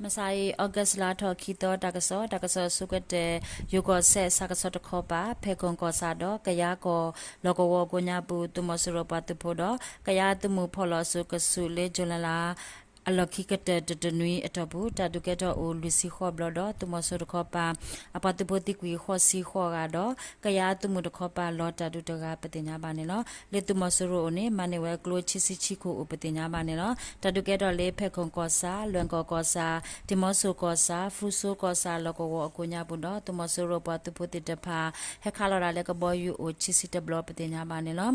မုၢ်ဆါအံၤ August လါထီၣ်ခံသီ တၢ်ကစီၣ်, တၢ်ကစီၣ်အဆိကတၢၢ် ယိၤကီၢ်စဲၣ် ဆၣ်ကဆီတခီပၤ ဖဲခိၣ်ကီၢ်ဆၣ်ဒီး ကယၤကီၢ် လီၢ်ကဝီၤကိးညါပူၤ သုးမီၤစိရိၤပှၤသုးဖိဒီး ကယၤသုးမုၢ်ဖီၣ်လီၤအစုကဆူးလၢ July လါ အလီၢ်ခံကတၢၢ်တနွံအတီၢ်ပူၤ တၢ်ဒုးကဲထီၣ်အိၣ်လွံၢ်ဆံဃိးဘျီဒီး သုးမီၤစိရိၤတခီပၤ အပှၤသုးဖိသံကွံာ်ဃိးဆံဃိးဂၤဒီး ကယၤသုးမုၢ်တခီပၤလီၤတၢ်ဒုးတဂၤ ပသ့ၣ်ညါဘၣ်န့ၣ်လီၤ. လၢသုးမီၤစိရိၤအအိၣ်န့ၣ် မၤန့ၢ်ဝဲကျိဆံဆံခံခိၣ်အိၣ် ပသ့ၣ်ညါဘၣ်န့ၣ်လီၤ. တၢ်ဒုးကဲထီၣ်လၢ ဖဲခိၣ်ကီၢ်ဆၣ်, လွဲၢ်ကီၢ်ကီၢ်ဆၣ်, ဒံၣ်မီစိၣ်ကီၢ်ဆၣ်, ဖရူစိကီၢ်ဆၣ် လီၢ်ကဝီၤအကိးညါပူၤဒီး သုးမီၤစိရိၤပှၤသုးဖိသ့ၣ်တဖၣ် ဟဲခးလီၤဒၣ်လၢကဘီယူၤအိၣ်ဆံဆံတဘျီ ပသ့ၣ်ညါဘၣ်န့ၣ်လီၤ.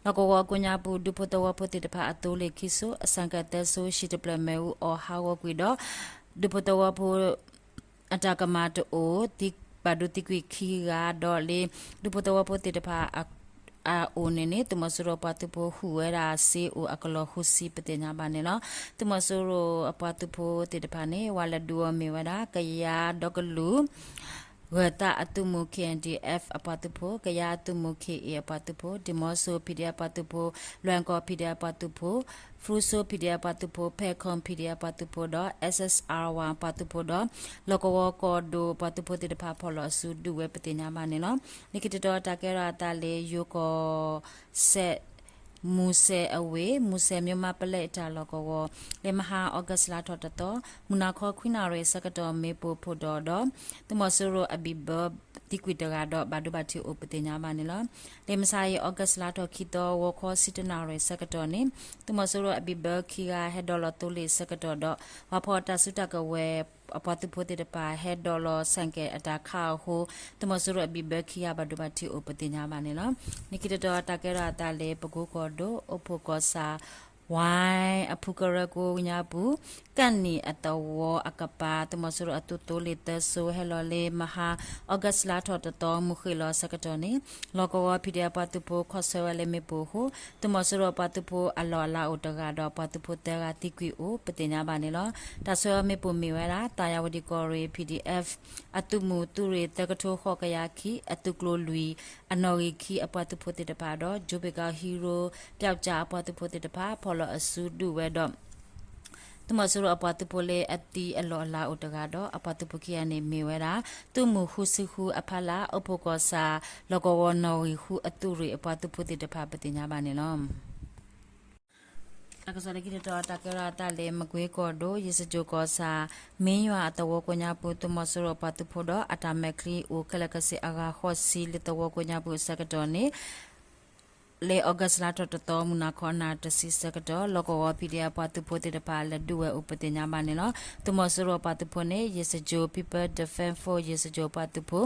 လီၢ်ကဝီၤအကိးညါပူၤ ဒူဖိသဝီဖိသ့ၣ်တဖၣ်အသိလ့ၣ်ခံစိ အစၣ်ကဲၣ်သၢစိ ဟံၣ်တဖျၢၣ်မ့ၣ်အူအီၣ်ဟးဂီၤကွံာ်ဒီး ဒူဖိသဝီဖိ အတၢ်ကမၣ်တအိၣ် ဘၣ်ဒိသံကွံာ်ခံဂၤဒီးလၢ ဒူဖိသဝီဖိသ့ၣ်တဖၣ် အအိၣ်န့ၣ်န့ၣ် သုးမီၤစိရိၤပှၤသုးဖိဟူးဝဲဒၣ်စ့အိၣ်အကလီၢ်ဃုဆံ ပသ့ၣ်ညါဘၣ်န့ၣ်လီၤ. သုးမီၤစိရိၤအပှၤသုးဖိသ့ၣ်တဖၣ်န့ၣ် ဝၤလဲၤဒုးအီၤမ့ၢ်ဝဲဒၣ် ကယၤဒီကလုာ် ဂၢၤသးအသုးမုၢ် K N D F အပှၤသုးဖိ, ကယၤအသုးမုၢ် K A အပှၤသုးဖိ, ဒံၣ်မီစိၣ် P D F အပှၤသုးဖိ, လွဲၢ်ကီၢ် P D F အပှၤသုးဖိ, ဖရူစိ P D F အပှၤသုးဖိ, ဖဲခိၣ် P D F အပှၤသုးဖိဒီး S S R ဝၤအပှၤသုးဖိဒီး လီၢ်ကဝီၤကီၢ်ဒိၣ်ပှၤသုးဖိသ့ၣ်တဖၣ် ဖီၣ်လီၤအစုဒုးဝဲ ပသ့ၣ်ညါဘၣ်န့ၣ်လီၤ. လၢခံတတီၤတၢ်ကဲထီၣ်အသးလၢ ယိၤကီၢ်စဲၣ် မူစဲအဝ့ၢ် မူစဲ မၠိၣ်မးပလဲအတၢ်လီၢ်ကဝီၤ လၢမဟါ August လါထီၣ်တသီ မုၢ်နၤခီခွံနၣ်ရံၣ်ဆၢကတီၢ် မ့ၣ်ပိၢ်ဖှိၣ်ဒီးဒီး သုးမီၤစိရိၤအဘံၣ်ဘၢသံကွံာ်တဂၤဒီး ဘၣ်ဒိဘၣ်ထံးအိၣ် ပသ့ၣ်ညါဘၣ်န့ၣ်လီၤ. လၢမုၢ်ဆါအံၤ August လါထီၣ်ခံသီ ဂီၤခီဆံတၢနၣ်ရံၣ်ဆၢကတီၢ်န့ၣ် သုးမီၤစိရိၤအဘံၣ်ဘၢခံဂၤ ဟဲဒိးလီၤသိလ့ၣ်ဆၢကတီၢ်ဒီး ပှၤဖီၣ်တၢ်စုတၢ်ကဝဲၤ အပှၤသုးဖိသ့ၣ်တဖၣ် ဟဲဒိးလီၤစၣ်ကဲၣ်အတၢ်ခးအဃိ သုးမီၤစိရိၤအဘံၣ်ဘၢခံဂၤ ဘၣ်ဒိဘၣ်ထံးအိၣ် ပသ့ၣ်ညါဘၣ်န့ၣ်လီၤ. လၢခံတတီၤတၢ်ကဲထီၣ်အသးလၢ ပကိကီၢ်ဒိၣ် အိၣ်ဖှိၣ်ကီၢ်ဆၣ် ဝၢၢ်အဖုကရၢကိးညါပူၤ ကၣ်နံၣ်အသဝီအကပၤ သုးမီၤစိရိၤအသုးသိလ့ၣ်သၢစိ ဟဲလီၤလၢမဟါ August လါထီၣ်တသီ မုၢ်ဃ့ၢ်လီၤဆၢကတီၢ်န့ၣ် လီၢ်ကဝီၤ P D F အပှၤသုးဖိ ခီဆၢဝဲလၢမ့ၣ်ပိၢ်အဃိ သုးမီၤစိရိၤအပှၤသုးဖိအလီၢ်အလၤအိၣ်တဂၤဒီး ပှၤသုးဖိသၢဂၤသံကွံာ်အိၣ် ပသ့ၣ်ညါဘၣ်န့ၣ်လီၤ. တၢ်ဆှၢမ့ၣ်ပိၢ်မ့ၢ်ဝဲဒၣ် သးယၤဝတံၣ်ကီၢ်ရ့ၣ် P D F အသုးမုၢ်သုးရ့ၣ်သၢကထိဃိးကယၤခံ အသုးကျိၤလွံၢ် အနီၣ်ဂံၢ်ခံအပှၤသုးဖိသ့ၣ်တဖၣ်ဒီး ကၠိဘ့ၣ်ကီၢ်ဟံရိ ပျောက်ကျား အပှၤသုးဖိသ့ၣ်တဖၣ် ဖီၣ်လီၤအစုဒုးဝဲဒီး သုးမီၤစိရိၤအပှၤသုးဖိလၢအသံအလီၢ်အလၤအိၣ်တဂၤဒီး အပှၤသုးဖိခံဂၤန့ၣ်မ့ၢ်ဝဲဒၣ် သုးမုၢ်ဃုဆံဃုအဖီလာ် အိၣ်ဖှိၣ်ကီၢ်ဆၣ် လီၢ်ကဝီၤနီၣ်ဂံၢ်ဃုအသုးရ့ၣ်အပှၤသုးဖိသ့ၣ်တဖၣ် ပသ့ၣ်ညါဘၣ်န့ၣ်လီၤ. တၢ်ကစီၣ်လၢခံတတီၤ တၢ်ကဲထီၣ်အသးလၢ မကွ့ကီၢ်ဒိၣ် ယ့ၣ်စကၠိၣ်ကီၢ်ဆၣ် မ့ယွၤအသဝီကိးညါပူၤ သုးမီၤစိရိၤအပှၤသုးဖိဒီး အတၢ်မဲာ်ချံအိၣ်ခဲလၢာ်ခဲဆ့ အဂၤဃိးဆံ လၢသဝီကိးညါပူၤအဆၢကတီၢ်န့ၣ် လၢ August လါထီၣ်တသီ မုၢ်နၤခီနၣ်ရံၣ်တဆံဆၢကတီၢ် လီၢ်ကဝီၤ P D F အပှၤသုးဖိသ့ၣ်တဖၣ် လဲၤဒုးဝဲအိၣ် ပသ့ၣ်ညါဘၣ်န့ၣ်လီၤ. သုးမီၤစိရိၤအပှၤသုးဖိန့ၣ် ယ့ၣ်စကၠိၣ် People Defense Force ယ့ၣ်စကၠိၣ်ပှၤသုးဖိ,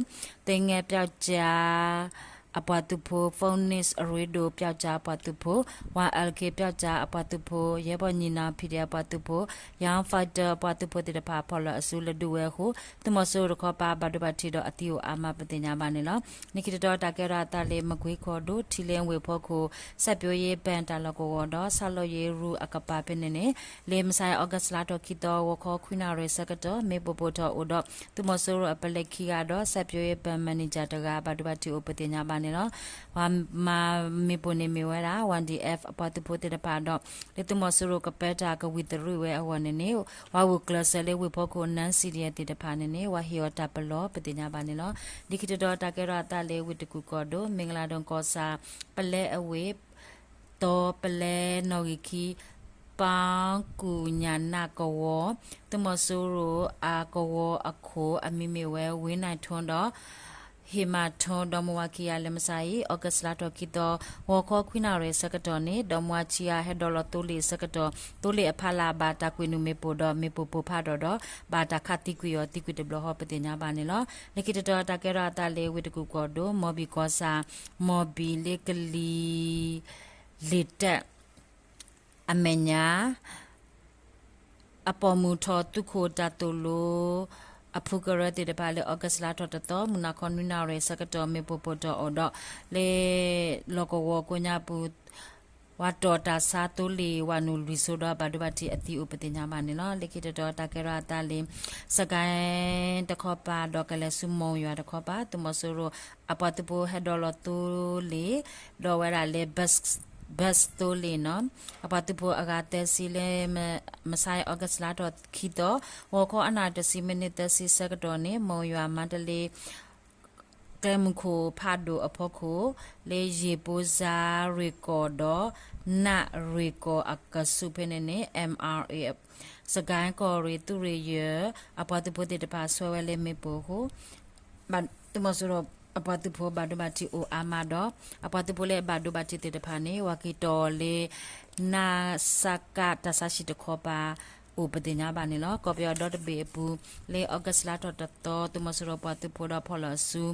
သ့ၣ်ငဲၣ်ပျောက်ကျား အပှၤသုးဖိ, Phoenix အရ့ဒိၣ် ပျောက်ကျား အပှၤသုးဖိ, ဝၤ L K ပျောက်ကျား အပှၤသုးဖိ, ရဲဘော်ညီနောင် P D F အပှၤသုးဖိ, Young Fighter အပှၤသုးဖိသ့ၣ်တဖၣ် ဖီၣ်လီၤအစုလဲၤဒုးဝဲအဃိ သုးမီၤစိရိၤတခီပၤ ဘၣ်ဒိဘၣ်ထံးဒီးအသံအိၣ်အါမး ပသ့ၣ်ညါဘၣ်န့ၣ်လီၤ. လၢခံတတီၤ တၢ်ကဲထီၣ်အသးလၢ မကွ့ကီၢ်ဒိၣ် ထံလ့ဝ့ၢ်ဖီခိၣ် စိုက်ပျိုးရေးဘဏ် တၢ်လီၢ်ကဝီၤဒီး ဆၣ်လီၢ်ယ့ရူၢ်အကပၤဖဲန့ၣ်န့ၣ် လၢမုၢ်ဆါအံၤ August လါထီၣ်ခံသီ ဂီၤခီခွံနၣ်ရံၣ်ဆၢကတီၢ် မ့ၣ်ပိၢ်ပိၢ်ထီၣ်အိၣ်ဒီး သုးမီၤစိရိၤအပလဲခံဂၤဒီး စိုက်ပျိုးရေးဘဏ် manager တဂၤ ဘၣ်ဒိဘၣ်ထံးအိၣ် ပသ့ၣ်ညါဘၣ်န့ၣ်လီၤ. ပှၤမၤမ့ၣ်ပိၢ်န့ၣ်မ့ၢ်ဝဲဒၣ် Y D F အပှၤသုးဖိသ့ၣ်တဖၣ်ဒီး လၢသုးမီၤစိရိၤကပၢတၢ်ကဝံၤသရံးဝဲအဂီၢ်န့ၣ်န့ၣ် ပှၤဂုာ်ကျဲးစၢးလၢဝ့ၢ်ဖီခိၣ် နၢ် C D F သ့ၣ်တဖၣ်န့ၣ်န့ၣ် ပှၤဟ့ၣ်အီၤတၢ်ပလီၢ် ပသ့ၣ်ညါဘၣ်န့ၣ်လီၤ. လၢခံတတီၤ တၢ်ကဲထီၣ်အသးလၢ ဝ့ၢ်တကူၣ်ကီၢ်ဒိၣ် မ့ၢ်ကလးဒိၣ်ကီၢ်ဆၣ် ပလဲအဝ့ၢ် သီပလဲနီၣ်ဂံၢ်ခံ ပၣ်ကူၣ်ညၣ်နၢ်ကဝီၤ သုးမီၤစိရိၤအကဝီၤအခိၣ် အမံၤမ့ၢ်ဝဲ ဝ့ၢ်နၢ်ထွန်းဒီး ဟ့ၣ်မၤထွန်း ဒီမါဝၤခံဂၤ လၢမုၢ်ဆါအံၤ August လါထီၣ်ခံသီ ဂီၤခီခွံနၣ်ရံၣ်ဆၢကတီၢ်န့ၣ် ဒီမါဝၤခံဂၤ ဟဲဒိးလီၤသိလ့ၣ်ဆၢကတီၢ် သိလ့ၣ်အဖီလာ် ဘၣ်တၢ်ကွံာ်နုာ်မ့ၣ်ပိၢ်ဒီး မ့ၣ်ပိၢ်ပိၢ်ဖးထီၣ်ဒီး ဘၣ်တၢ်ခးသံကွံာ်အီၤသံကွံာ်တဘျီဃီ ပသ့ၣ်ညါဘၣ်န့ၣ်လီၤ. လၢခံတတီၤ တၢ်ကဲထီၣ်အသးလၢ ဝ့ၢ်တကူၣ်ကီၢ်ဒိၣ် မီၢ်ဘံၣ်ကီၢ်ဆၣ် မီၢ်ဘံၣ်လ့ကလံၤ လ့ၤတၢ် အမဲာ်ညါ အပိာ်မုၣ်ထီၣ်သုးခိၣ်တၢ်သိၣ်လိ အဖုကရၢသ့ၣ်တဖၣ်လၢ August လါထီၣ်တသီ မုၢ်နၤခီနွံနၣ်ရံၣ်ဆၢကတီၢ် မ့ၣ်ပိၢ်ပိၢ်ထီၣ်အိၣ်ဒီး လၢလီၢ်ကဝီၤကိးညါပူၤ ပှၤတီၢ်တၢ်ဆါသိလ့ၣ် ဝၤနုာ်လွံၢ်စိဒီး ဘၣ်ဒိဘၣ်ထံးအသံအိၣ် ပသ့ၣ်ညါဘၣ်န့ၣ်လီၤ. လၢခံတတီၤ တၢ်ကဲထီၣ်အသးလၢ စကဲတခီပၤ ဒီးကလဲၤဆူမိၢ်ယွၤတခီပၤ သုးမီၤစိရိၤအပှၤသုးဖိဟဲဒိးလီၤသိလ့ၣ် ဒီးဝဲဒၣ်လၢ bus ဘၢၣ်သိလ့ၣ်နီၤ, အပှၤသုးဖိအဂၤသၢဆံလၢ မဆါအံၤ August လါထီၣ်ခံသီ ဂီၤခီအနၣ်ရံၣ်တဆံမံးနံးသၢဆံဆၢကတီၢ်န့ၣ် မိၢ်ယွၤမါတလ့ ကျဲမုၢ်ခိၣ်ဖးဒိၣ်အဖီခိၣ် လၢယ့ၣ်ပူၤစါရ့ၣ်ကီၢ်ဒီး နၣ်ရ့ၣ်ကီၢ်အကဆူးဖဲန့ၣ်န့ၣ် MRA စကဲၣ်ကီၢ်ရ့ၣ်သုးရ့ၣ်ယဲၢ် အပှၤသုးဖိသ့ၣ်တဖၣ်ဆှၢဝဲလၢမ့ၣ်ပိၢ်အဃိ သုးမီၤစိရိၤအပှၤသုးဖိဘၣ်ဒိဘၣ်ထံးအိၣ်အါမးဒီး အပှၤသုးဖိလၢအဘၣ်ဒိဘၣ်ထံးသ့ၣ်တဖၣ်န့ၣ် ဝၤက့ၤတီၢ်လၢ နစက တၢ်ဆါဟံၣ်တခီပၤ အိၣ်ပသ့ၣ်ညါဘၣ်န့ၣ်လီၤ. ကီၢ်ပယီၤဒီတဘ့ၣ်အပူၤ လၢ August လါထီၣ်တသီ သုးမီၤစိရိၤပှၤသုးဖိဒီးဖီၣ်လီၤအစု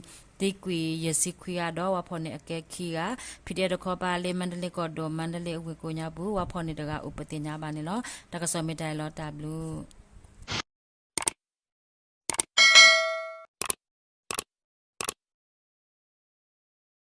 သံကွံာ်ယဲၢ်ဆံခွံဂၤဒီး ဝၤဖီၣ်န့ၢ်အကဲခံဂၤ, PDF တခီပၤလၢမါတလ့ကီၢ်ဒိၣ် မါတလ့အဝ့ၢ်ကိးညါပူၤ ဝၤဖီၣ်န့ၢ်တဂၤအိၣ်ပသ့ၣ်ညါဘၣ်န့ၣ်လီၤ. တၢ်ကစီၣ်မ့ၢ်တၢ်အံၤလီၤ တၢ်ဘျုး